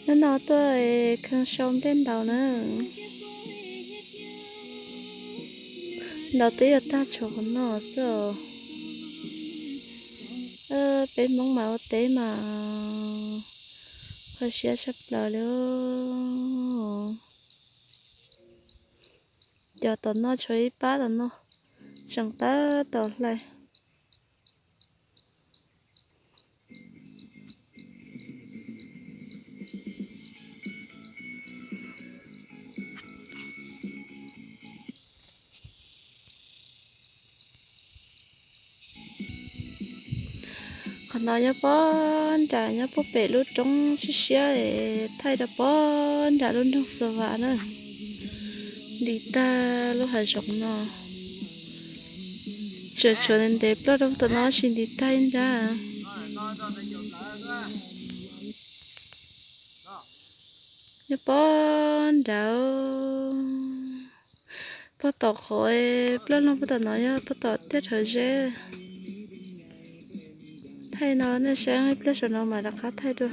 Hnub no tuaj khee sau nplej ntaus na. Ntaus twb yuav tag tshuav qhov no xwb os. Peb Hmoob mas ua teb mas kho siab tshaj plaws li. Cov tom no tshuav ib pab tom no tseem tab tom hlais. Qhov no nyob pob nram, nyob puag pem lub roob siab siab es thaij rau pob nram lub nroog Xav Vas na. Nti tag lub hav zoov no, tseem tshuav ntev ntev ploj rau tom no tsis nti tag ib nrab. Nyob pob nrad, puag tom qhov plaj loog puag tom no yog puag tom tej rhawv zeb. Thaij no nej saib ib pliag saum no mam rov qab thaij dua.